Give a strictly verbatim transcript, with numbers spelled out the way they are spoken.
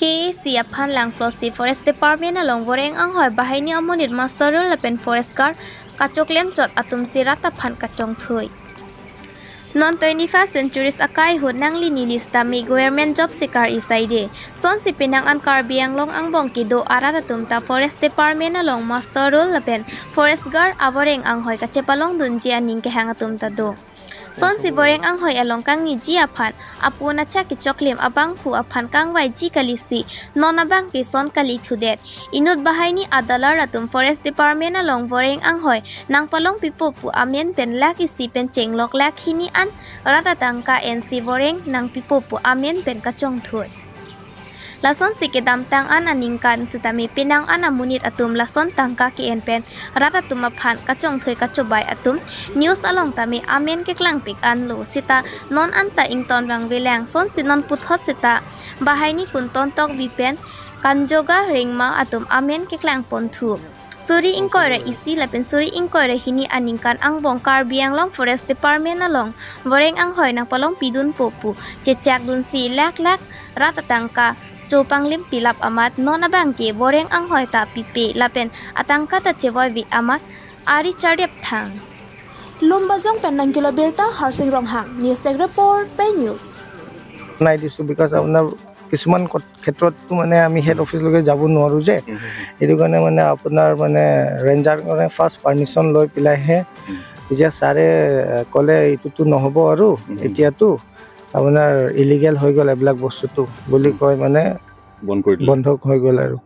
K A C aphan langplosi Forest Department along voreng anghoi banghini amonit muster roll lapen forest guard kachoklem chot atumsi rat aphan kachongthui. Non twenty-first centuries akai ahut nangli neli sitame government job sikar isaide. Sonsi penang an Karbi Anglong angbong kedo arat atum ta Forest Department along muster roll lapen forest guard avoreng anghoi kachepalongdunji aning kehang atum ta do. Sonsi voreng anghoi along kangniji aphan apun acha kechoklem abangphu aphan kangvaiji kalisi non abangke son kalithudet. Inut banghini adalar atum Forest Department along voreng anghoi nangpalongpipo pu amen pen lakh isi pen chenglok lakh hini an rat atangka ensi voreng nangpipo pu amen pen kachongthui. Lasonsi kedamtang an aningkan sitame penang an amonit atum lason tangka ke-en pen rat atum aphan kachongthui kachobai atum news along tame amen keklangpik anlo sita non anta ington vangvelang. Sonsi non puthot sita banghini Kunton Tokbi pen Kanjoga Rengma atum amen keklangponthu. Suri ingkoi ra isi lapen suri ingkoi ra hini aningkan angbong Karbi Anglong Forest Department along voreng anghoi nangpalongpidunpo pu chechakdunsi lakh lakh rat atangka chopanglim pilap amat non abangke voreng anghoi ta pipe lapen atangka ta chevoive amat ari chardep thang. Lumbajong pen nangkelo birta Harsing Ronghang, News Desk Report, Pei News. নাই দিছোঁ, বিকজ আপোনাৰ কিছুমান ক্ষেত্ৰততো মানে আমি হেড অফিচলৈকে যাব নোৱাৰোঁ যে, সেইটো কাৰণে মানে আপোনাৰ মানে ৰেঞ্জাৰ মানে ফাৰ্ষ্ট পাৰ্মিশ্যন লৈ পেলাইহে, যেতিয়া ছাৰে ক'লে এইটোতো নহ'ব আৰু এতিয়াতো আপোনাৰ ইলিগেল হৈ গ'ল এইবিলাক বস্তুটো বুলি কৈ মানে বন্ধ কৰি দিলে। বন্ধ হৈ গ'ল আৰু।